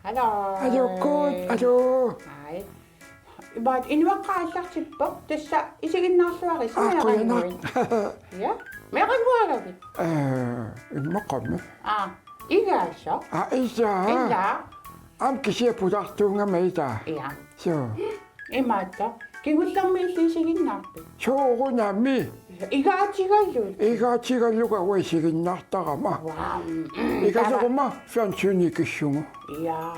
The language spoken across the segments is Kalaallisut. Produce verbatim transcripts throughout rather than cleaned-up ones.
Aluu. Aluukkut, aluu. Hej. Imaattoq inuaqqat aallartippoq, tassa isiginnaarluarisi. Aa, qujanaq. Meerannguit. Ja? Meerannguagavit? Ee, immaqami. Aa, igaasoq? Aa, igaa. Ilaa. Aamma kisiat pulaartuugama itaa. Ja. Suu. Imaattoq, kingullermi illit isiginnaarpit? Soorunami. Igaatigalugu. Igaatigalugu uanga isiginnaartarama. Wow. Igasoruma fjernsyni kissugu. Ja.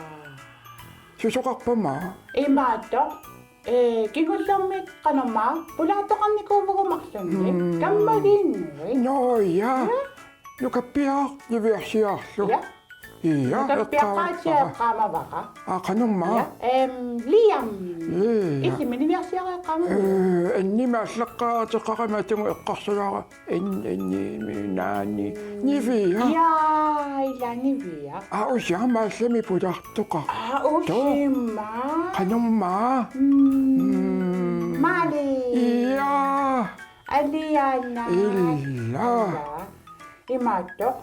Susoqarpama? Imaattoq, ee, kingullermi qanormaa, pulaartoqarnikuuvugut marlunnik. Mm. Kammagiinnuit. Nå, ja. Ja. Nukappiaq niviarsiarlu. Ja. Ja, nukappiaqqaatiga eqqaamavara. Eqqaamavara. Aa, qanormaa? Ja, em, Liam. Liam. Illimmi niviarsiarlu eqqaamavara? Ee, annimi aallaqqaateqarami atugu eqqarsalaara. An-, annimi naani. Nivia. Ja, ila Nivia. Aa, usiama aallami pulaartoqartoq. Aa, usiama. Qanormaa? Mm. Mm. Mali. Ja. Aliana. Ila. Ja. Imaattoq.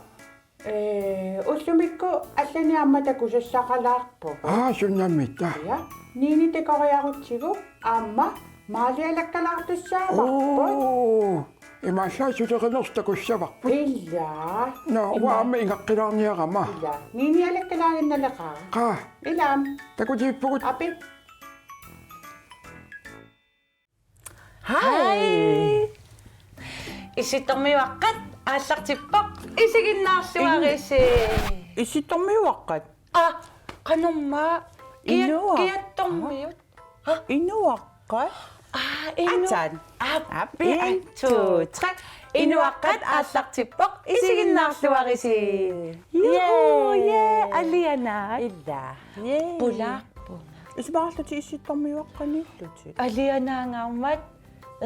Ee, ullumikkut allanik aamma takusassaqalaarpugut. Aa, sunamita. Ja. Nini takoriarutsigu aamma Mali alakkalaartussaavarput. Oo, imaallaat sulerinersoq takussavarput. Ila. Nå, ima- uanga aamma ingaqqilaarniarama. Ila. Nini alakkalaarinnaleqaaq. Qaa. Ila. Takutiippugut. Api. Hej. Hej. Issittormiuaqqat aallartippoq, isiginnaarluarisi. Issittormiuaqqat? Aa, qanormaa? Kiat-, inuaq-, kiattormiut. Ha? Inuaqqat? Aa, inu-, aatsaat. Aap, aap, en, en, to, to, tre. Inuaqqat aallartippoq, isiginnaarluarisi. Juhu, jee, Aliana. Ila. Jee. Pulaarpunga. Isumaqarlutit issittormiuaqqaniillutit? Alianaangaarmat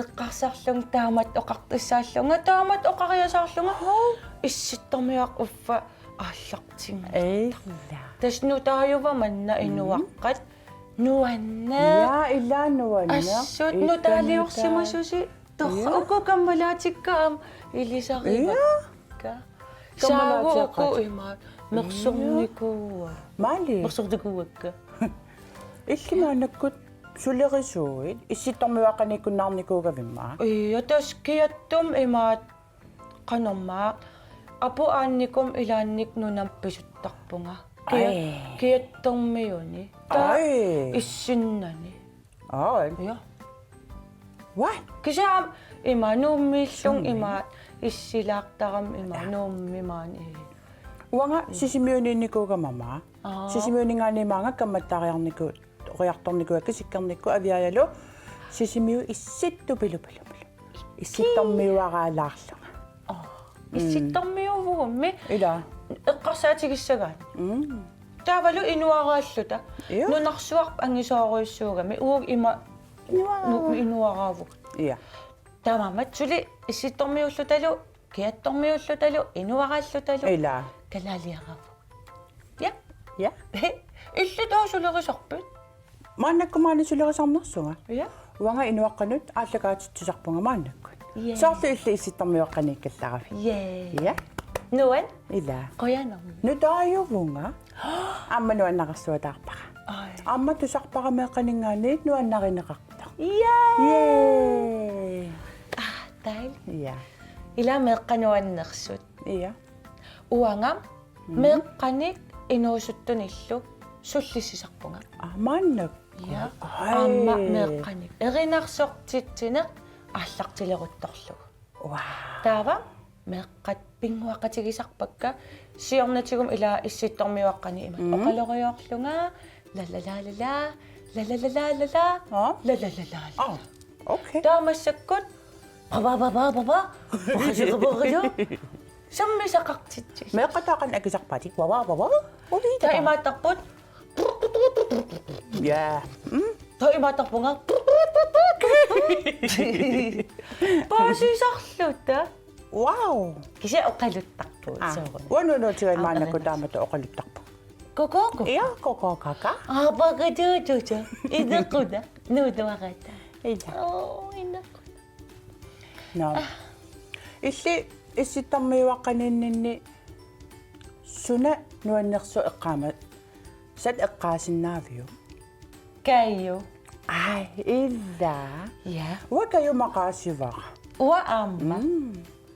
eqqarsarlunga taamatut oqartussaallunga, taamatut oqariasaarlunga. Hov. Issittormiuaqqat uffa aallartinngilaq. Ila. Tassa nutaajuva manna inuaqqat. Nuanneq. Ja, ila nuanneq. Assut nutaaliorsimasusi. Torrak. Ja. Uku kammalaatikka aamma ilisarivakka. Ja. Kammalaateqaat. Saava uku imaat. Mersornikuuakka. Mali. Mersornikuuakka. Illit maannakkut sulerisuuit, issittormiuaqqaniikkunnaarnikuugavimma? Ja, tassa kiattumi imaat qanormaa. Apuaannikum ilaannik nunamut pisuttarpunga. Kia-, ai. Kiattormiuni. Taava ai. Issinnani. Aa. Ja. What? Kisianni ima Nuummiillunga. Sumi? Ima issilaartarama ima. Ja. Nuummi maani. Uanga Sisimiuniinnikuugama. Aa. Sisimiuninngaanniit maanga kammattaariarniku-, oriartornikuuakka Sikkernikkut Aviajalu. Sisimiut issittut pilupilupilu. Issittormiuaraalaarlunga. Aa. Mm. Issittormiuuvugummi. Ila. Eqqarsaatigissagaanni. Mm. Taavalu inuaraalluta. Joo. Nunarsuaq angisoorujussuugami. Uagut ima inuaraavunga. Nu-, inuaraavunga. Ja. Taamaammat suli issittormiuullutalu, kiattormiuullutalu, inuaraallutalu. Ila. Kalaaliaraavunga. Ja. Ja. Illit taava sulerisarpit? Maannakkut maani sulerisarnersunga. Ja. Uanga inuaqqanut aallakaatitsisarpunga maannakkut. Jee. Soorlu illit issittormiuaqqaniikkallaravit. Jee. Ja. Nuann? Ila. Qujanarmi. Nutaajuvunga. Aamma nuannaqarsuataarpara. Ai. Aamma tusarpara meeqqaninngaanniit nuannarineqartoq. Jee. Jee. Ah, dejligt. Ja. Ila meeqqat nuannersut. Ja. Uanga Mm. meeqqanik inuusuttunillu sullissisarpunga. Aa, maannakkut? Ja. Ai. Aamma meeqqanik. Erinarsortitsineq aallartileruttorlugu. Wow. Taava meeqqat pinnguaqatigisarpakka siornatigut ila issittormiuaqqani ima. Mm. Oqalorujoorlunga, la la la la la, la la la la la la, aa? La la la la la. Aa, okay. Taava massakkut, papa, papa, papa, papa, sammisaqartitsisut. Meeqqat taava qanoq akisarpaatit? Papa, papa, uli. Taava imaattarput. Ja. Mm. Taava imaattarpunga. Paasisarluta. Wow. Kisianni oqaluttarpugut. Aa. Soorunami. Uanga nuunuutiga maannakkut taamatut oqaluttarpunga. Koko, koko. Ja, koko, kaka. Aa, pakatuutuutu. Inequna. Nuutuarata. Ila. Oo, inequna. Nå. Ah. Illit issittormiuaqqaniinninni suna nuannersoq eqqaama-, Sat eqqaasinnaaviuk? Kaju. Ai, ila. Ja. Uanga Kaju maqaasivara. Uanga aamma. Mm.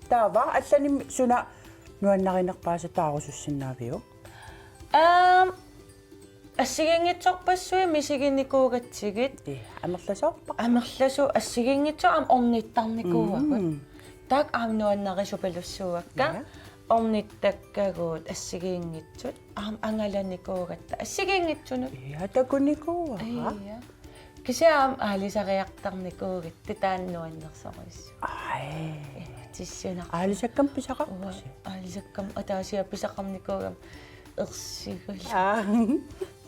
Taava allanimmi suna nuannarinerpaasataarusussinnaaviuk? Aam, assigiinngitsorpassuit misiginikuugatsigit. Ii, amerlasoorpara. Amerlasuut assigiinngitsut aamma ornittarnikuuagut. Mm. Taakku aamma nuannarisupilussuuakka. Ja. Ornittakkagut assigiinngitsut aamma angalanikuugatta assigiinngitsunut. Ja, takunikuuara. Ja. Kisianni aamma aalisariartarnikuugatta taanna nuannersorujussuuvoq. Ai. Tissunar. Aalisakkamik pisaqarpusi? Uanga aalisakkamik ataasiarlunga pisaqarnikuugama ersigulu. Aa.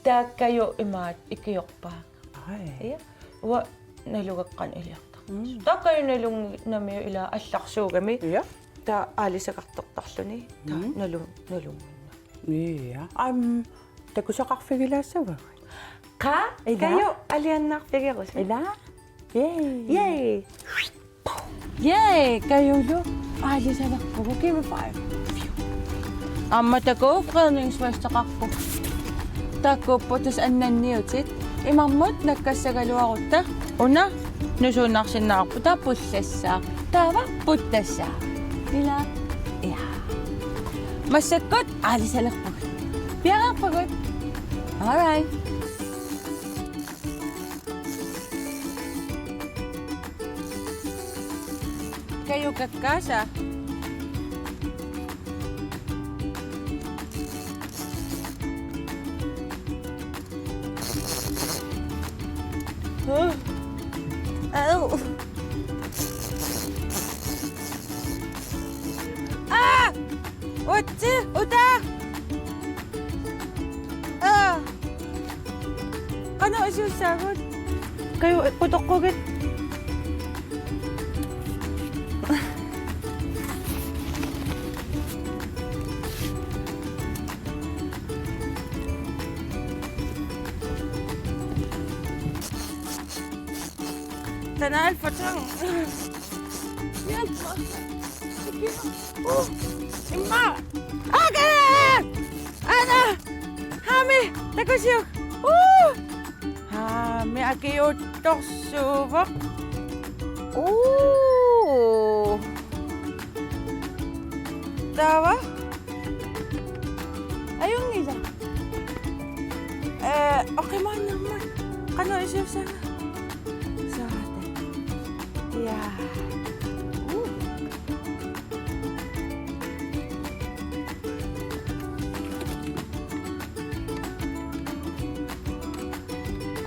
Taakku Kaju imaattoq ikiorpaat. Ai. Ja. Uanga nalugaqqanik iliortarpusi. Mm. Taakku Kaju nalunnginnamiuk ila allarsuugami. Ja. Taava aalisagartortarluni. Taava Mm. nalun-, nalunnginnami. Ja. Aam, takusaqarfigilaassavagut. Qaa, ila. Kaju alianaarfigerusi. Ila. Yay. Yay. Yay, Kajulu. Aalisalerpugut, give me five. Aamma takuuk fredningsvesteqarpoq. Takuuk putus annanniutit. Imarmut nakkassagaluarutta. Una nusuunnarsinnaavarput, taava pullassaaq. Taava puttassaaq. Ila. Ja. Massakkut aalisalerpugut. Piareerpagut. All right. Kaju kakkaasa. Huh. Au. Aa! Uatsi, uta! Aa! Qanoq isussaagut? Kaju, qutoqqugit. Taanna alfa tang. Hjælp mig. Uh, imma. Okay! Ana! Haami, takusiuk. Uh! Haami akiuuttorsuuvoq. Uh! Taava? Ajunngilaq. Eh, oqimaannarmat. Qanoq isussaagut? Saata. Ja. Uh.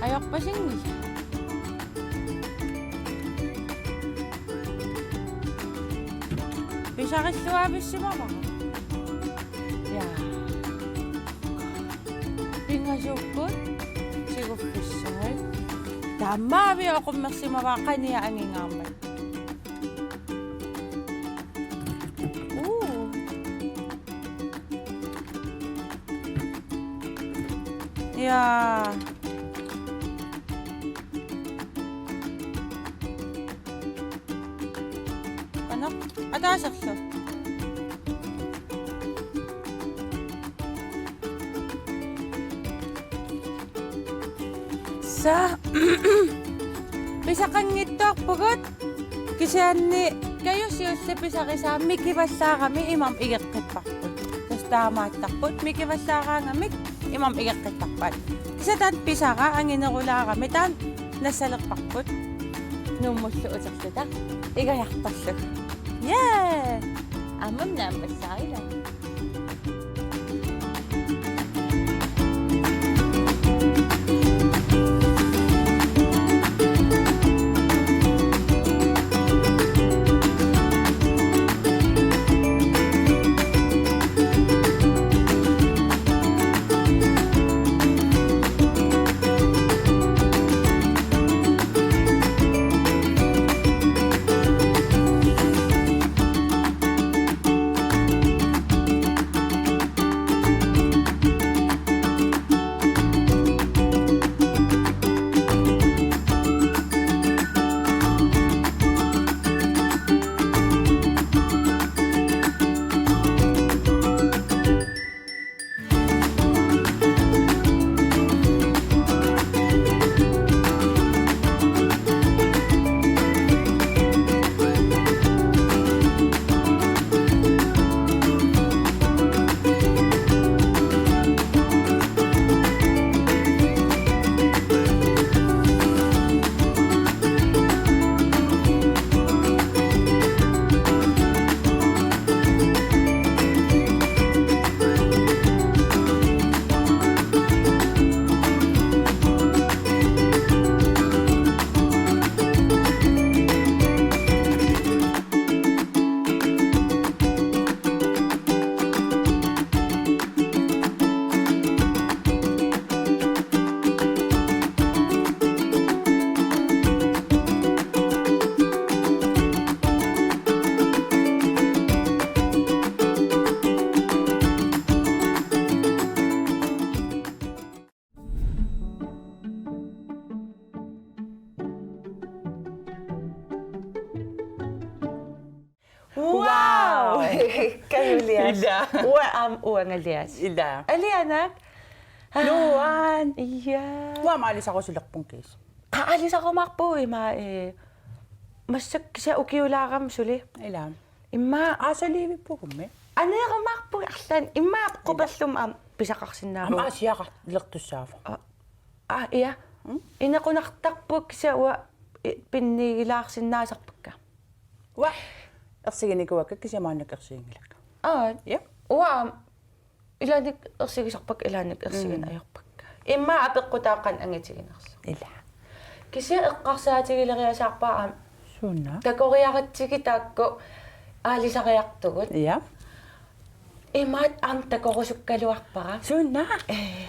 Ajorpasinngilaq. Pisarilluavissimavara. Ja. Pingasuupput tiguffissaat. Taamaavimmi oqummersimavara qania angingaarmat. Uu. Ja. Qanoq? Ataaserlu. Sa. Pisaqanngitsoorpugut kisianni Kaju siulleq pisarisaa mikivallaarami imarmik igeqqipparput. Tassa taamaattarput mikivallaaraangamik imarmik igeqqittarpaat. Kisianni taanna pisara anginerulaarami taanna nassalerparput. Nuummullu uterluta. Igajartorlu. Jee! Aamma naammassaarila. Kajulias. Ila. Uanga aamma uangalias. Ila. Alianak. Nuan. Ja. Uanga aalisarussulerpunga kiisa. Qa aalisarumaarpunga ima, eh, massakkut kisianni ukiulaarama suli. Ila. Immaqa aasaliivippugummi. Aneerumaarpunga arlaannik immaqa apeqqutaallugu aamma pisaqarsinnaavoq. Aamma aasiaqarlertussaavoq. Aa, aa, ja. Mm? Inequnartarpunga kisianni uanga i-, pinniigilaarsinnaasarpakka. Uanga ersiginikuuakka kisianni maannakkut ersiginngilakka. Aa. Ja. Uanga aamma ilaannik ersigisarpakka, ilaannik ersigineq ajorpakka. Mm. Immaqa apeqqutaavoq qanoq angitiginersoq. Ila. Kisianni eqqarsaatigileriasaarpara aamma. Suuna. Takoriaratsigit taakku aalisariartugut. Ja. Imaattoq aamma takorusukkaluarpara. Suuna. Eh.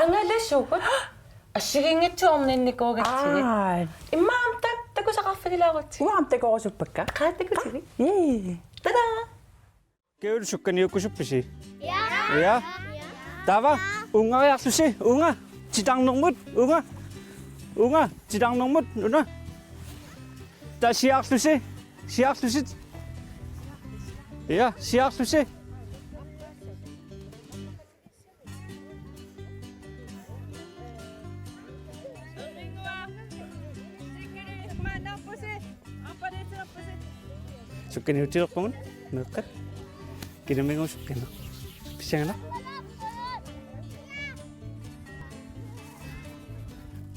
Angalasugut. Assigiinngitsut orninnikuugatsigit. Aa. Immaqa aamma ta-, takusaqarfigilaarutsigit. Uanga aamma takorusuppakka. Qaa takusigit. Jee. Tada! Kæl sukkaniukkusuppisi? Ja. Ja. Taava, unngariarlusi, uunga, titarnermut, uunga. Uunga, titarnermut, una. Taava siaarlusi, siaarlusi. Ja, siaarlusi. Sukkaniutilerpugut, meeqqat. Kinamigooq sukkani. Pissanganaq.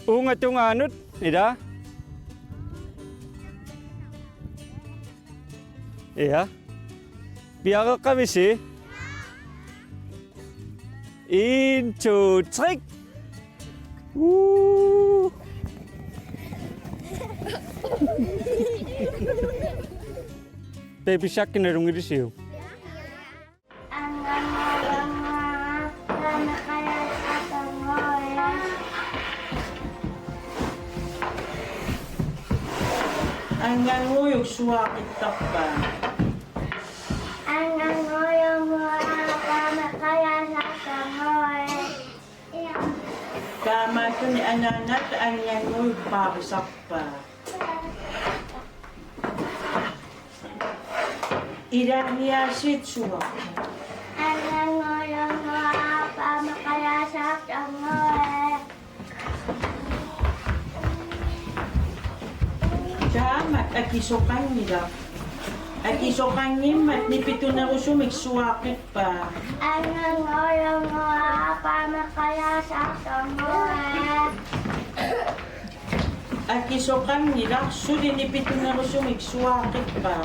Uunga tungaanut, ila. Ja. Piareeqqavisi? En, to, tre. Woo! Baby Shark nalunngilisiuk? Angangujuk suaaqittarpaa. Taamaattuni angangatta angangujuk paarisarpaa. Ilaaniaasiit suaarput. Taamak akisoqanngilaq. Akisoqanngimmat nipitunerusumik suaaqippaa. Akisoqanngilaq, suli nipitunerusumik suaaqippaa.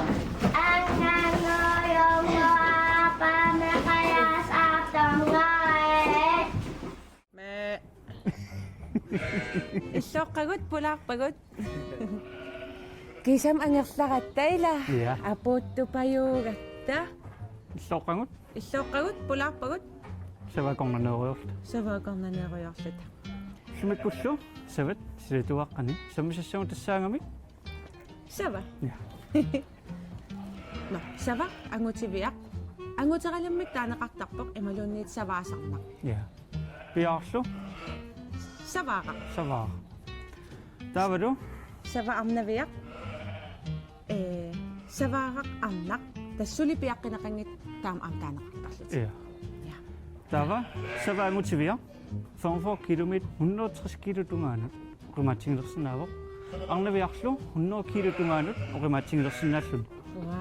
Mee. Illoqqagut pulaarpagut. Kiisami angerlaratta ila. Ja. Apuuttupajuugatta. Illoqqagut. Illoqqagut pulaarpagut. Savaakornaneeriarluta. Savaakornaneeriarluta. Sumiikkullu savat silatuaqqani sammisassagut tassaagami. Sava. Ja. Nå, Sava angutiviaq. Anguteralimmi taaneqartarpoq imaluunniit Savaasarnaq. Ja. Piaarlu? Savaaraq. Savaaraq. Taavalu? Sava arnaviaq. Ee, Savaaraq arnaq. Tassa suli piaqqineqanngitsoq taama aamma taaneqartarlutik. Ja. Ja. Taava Sava angutiviaq. Femogfyrre kilometer, hundrede og tres kilo tungaanut oqimaatsigilersinnaavoq. Arnaviarlu hundrede kilo tungaanut oqimaatsigilersinnaalluni. Wow.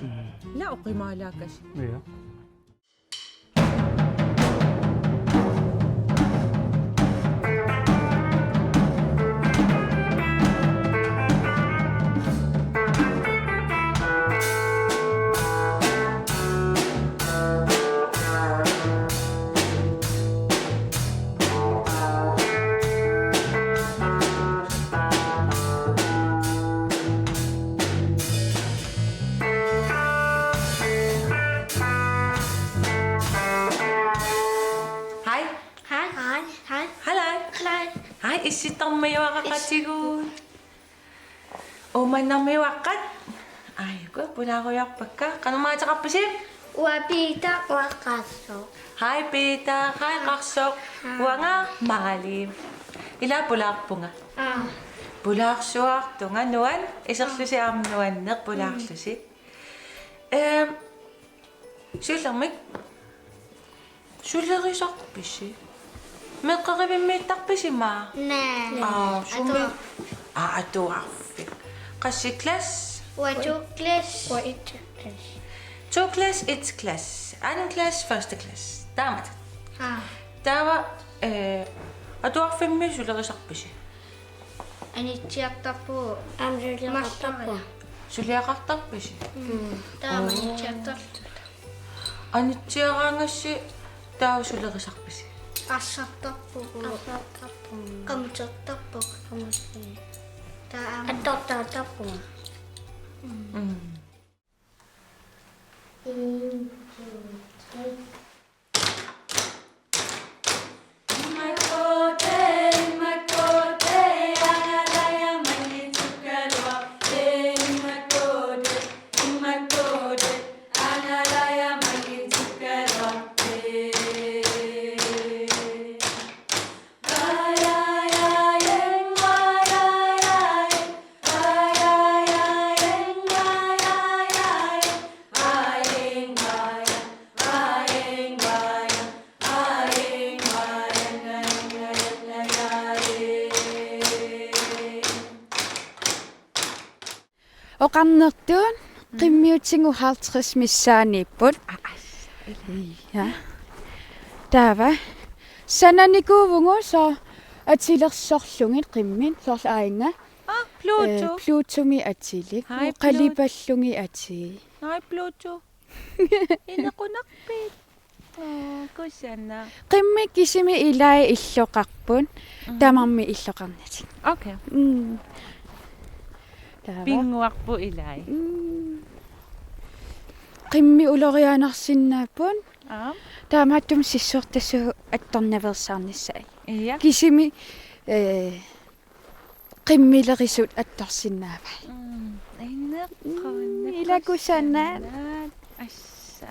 Mm. Ila oqimaalaakasi. Ja. Hej. Hej. Hej. Hej. Hej. Hej. Hej, issittarmiuaraqatigut. Uummannarmiuaqqat. Aajuku pulaarujoorpakka. Qanormita ateqarpisi? Uanga Piita, uanga Qarsoq. Hej Piita, hej Qarsoq. Hej. Uanga Maaliv. Ila pulaarpunga. Aa. Pulaarsuartunga nuan, iserlusi aamma nuanneq pulaarlusi. Ehm, Siullermik. Sulerisarpisi? Meeqqerivimmiittarpisi maa? Naa. Aa, sumi? Atuar-. Aa, atuarfik. Qassi klasse? Uanga to klasse. Uanga et klasse. To klasse, et klasse. Anden klasse, første klasse. Taamatut. Aa. Taava, eh, atuarfimmi sulerisarpisi? Anitsiartarpugut. Aamma suliaqartarpugut. Marloriaq. Suliaqartarpisi? Mm. Taama. Oo. Anitsiartarpugut. Anitsiaraangassi taava sulerisarpisi? Arsartarpugut. Arsartarpugut. Qamutertarpugut. Qamutertarpugut. Taama. Attortartarpugut. Mm. Mm. En, to, tre. Oqarnertut qimmiutigut halvtreds missaaniipput. Ja. Taava sananikuuvugut soorlu atilersorlugit qimmit, soorlu aajuna. Aa, Pluto. Eh, Plutomik atilik. Hej, Pluto. Qalipallugit atii. Hej, Pluto. Inequnarpit? Oo, kusanaq. Qimmit kisimi ilai illoqarput, mm, tamarmik illoqarnatik. Okay. Mm. Taava. Pinnguarput ilai. Mm. Qimmit ulorianarsinnaapput. Aap. Taamaattumik sissuertasuut attornaveersaarnissaat. Ja. Kisimi, eh, qimmilerisut attorsinnaavai. Mm, inequnaq. Mm, ila kusanaq. Kusanaq. Assa.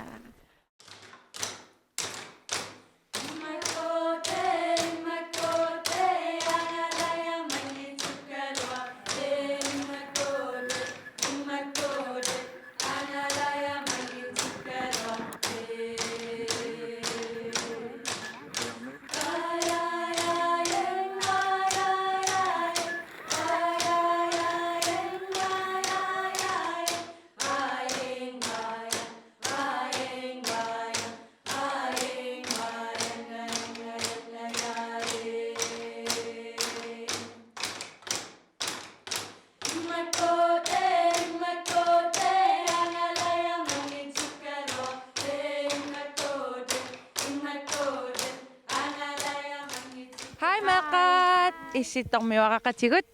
Hej meeqqat, Issittormiuaraqatigut.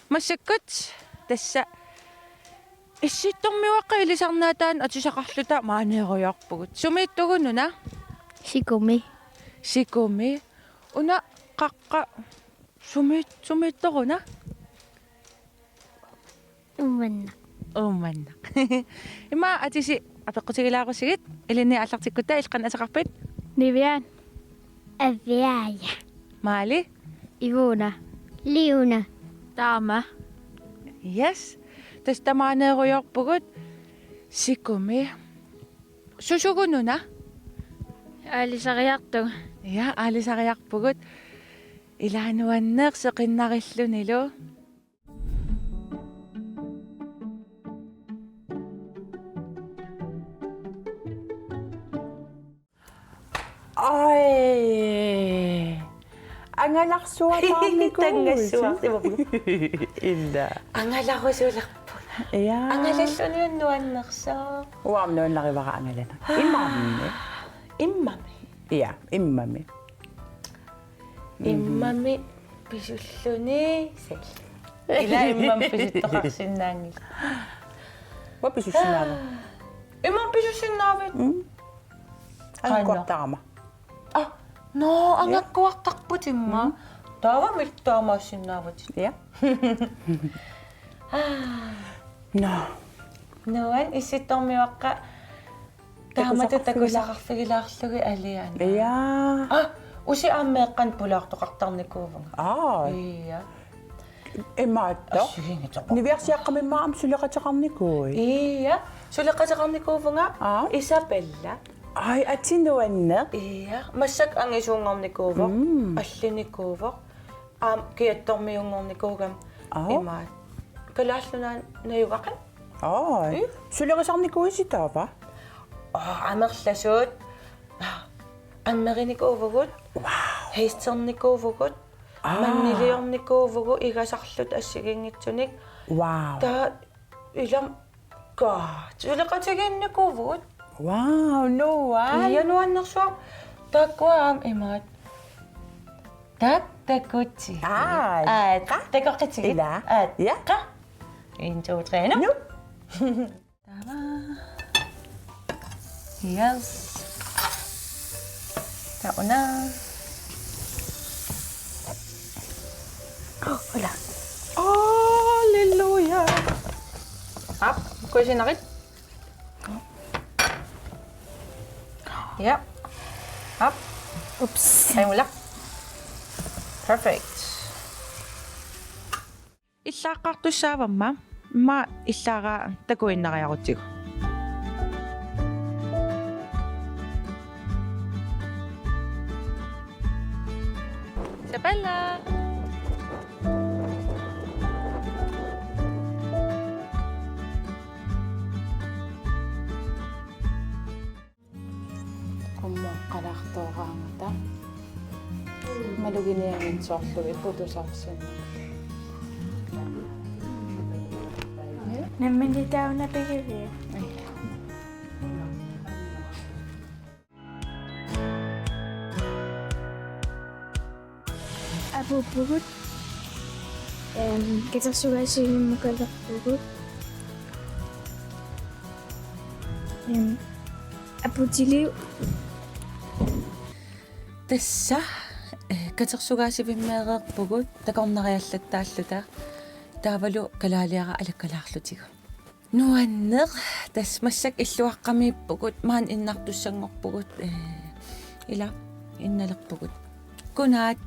Massakkut tassa Issittormiuaqqat ilisarnaataannik atisaqarluta maaneerujoorpugut. Sumiittugut una? Sikumi. Sikumi. Una qaqqap sumiit-, sumiittoq una? Uummannaq. Uummannaq. Ima atisi apeqqutigilaarusigit, ilinnit aallartikkutta, illit qanoq ateqarpit? Nivian. Aviaja. Maali? Ivuna. Liuna. Taama. Yes. Tassa maaneerujoorpugut Sikumi. Susugut una? Aalisariartugut. Ja, aalisariarpugut. Ilaa nuanneq seqinnarillunilu. Ai. Angalarsuataarnikuuvugut. Tangassuaq, imaappoq. Illa. Angalarusulerpunga. Ja. Angalallunilu nuannersoq. Uanga nuannarivara angalana. Immami. Immami. Ja, immami. Mhm. Immami pisulluni sal. Ila immami pisuttoqarsinnaanngilaq. Uanga pisussinnaavat. Immami pisussinnaavit? Mm. Qanoq? Angakkuartarama. Ah, no, ja. Angakkuartarputimma. Mm. Taavami taamaassinnaavatit. Ja. Ah. No. Nuan Issittormiuaqqat taamatut takusaqarfigi-, takusaqarfigilaarlugit aliana. Ja. Ah, usi aamma meeqqanik pulaartoqartarnikuuvunga. Aa. Ja. Imaattoq. Assigiinngitsoq. Niviarsiaqqamimma aamma suleqateqarnikuuit. Ja. Suleqateqarnikuuvunga. Aa. Isabella. Ai, atii nuanneq. Ja, massakkut angisuunngornikuuvoq. Mm. Allinikuuvoq. Aamma kiattormiunngornikuugami. Aa. Imaat. Kalaallit Nunaanni najugaqaat. Ai. Mm. Sulerisarnikuuisi taava? Aa, amerlasuut. Ammerinikuuvugut. Wow. Hasternikuuvugut. Aa. Manniliornikuuvugut igasarluta assigiinngitsunik. Wow. Taava ilami kaa, suleqatigiinnikuuvugut. Wow, nuann'. Ja nuannersuaq. Taakkua aamma imaat. Tak, takutsi. Aa, aa, takoqqitsigit. Ila. Aa, ja. Qa. En, to, tre, nu. Nu. Taava. Yes. Taava una. Oh, hola. Halleluja. Aap, kuisinarit. Ja. Aap. Ups. Ai, hola. Perfect. Illaaqqaartussaavamma, immaqa illaaraa takuinnariarutsigu. Isabella! Qummoqqalaartooraangata. Maluginiaminsorlugit putusaarsinnaallugit. Nammineq tauna pigivia. Apuuppugut. Em, katersugaasivimmukaalerpugut. Em, aputiliu. Tassa, eh, katersugaasivimmeereerpugut takornariallattaalluta. Taavalu kalaaliara alakkalaarlutigu. Nuanneq, tassa massakkut illuaqqamiippugut, maani innartussanngorpugut, eh, ila, innalerpugut. Godnat.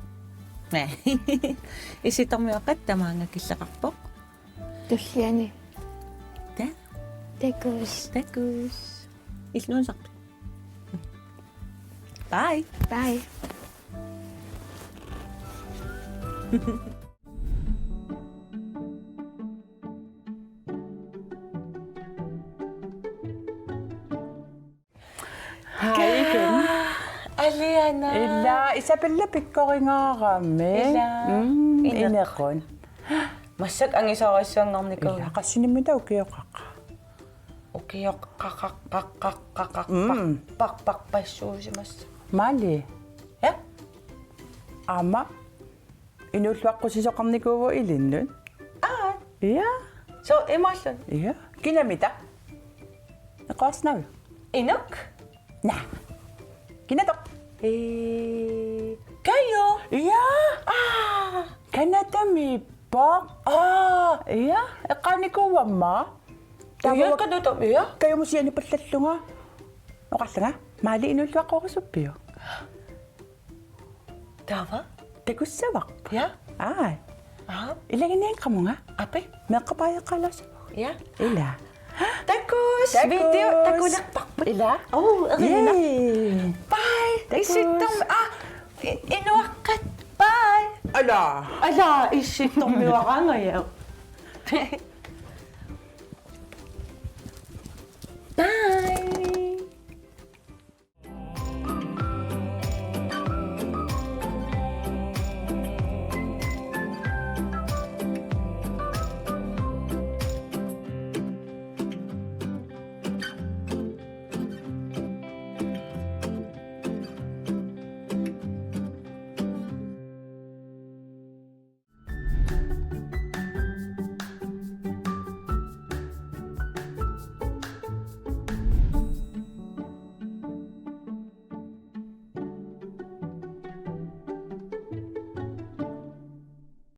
Issittormiuaqqat tamaanga killeqarpoq. Tulliani. Ta? Takuss. Takuss. Illuaqqat. Bye. Bye. Hej igen. Aliana. Ila, Isabella pikkoringaarami. Ila. Mm, ineq. Inequn. Massakkut angisoorujussuanngornikuuvoq. Ila, qassinik-mi taava ukioqaqa? Ukioqaqaqaqaqaqaq. Mm. Paq, paq, paq, passuusimassa. Mali. Ja? Aamma inuulluaqqusisoqarnikuuvoq ilinnut. Aa. Ja. So, imaallun? Ja. Kinamita? Eqaasnavi? Inuk? Naa. Kinatoq? Ee, Kayo. Ja. Aa. Canadamiippoq. Aa. Ja. Eqqaanikuugamma. Taava Kayo, Canadami, ja. Kayumut sianipallallunga. Oqarlanga. Mali inuulluaqqorusuppiuk? Taava? Takussavarput. Ja? Aa. Aa. Ilaginiaqqamunga. Api? Meeqqat paajaqqaalaassapput. Ja. Ila. Takuss. Takuss. Video takulerparput. Ila. Oh, erina. Yay. Bye. Takuss. Issittorm-, ah, i-, inuaqqat. Bye. Ala. Ala, issittormiuaraangajaaq. Bye.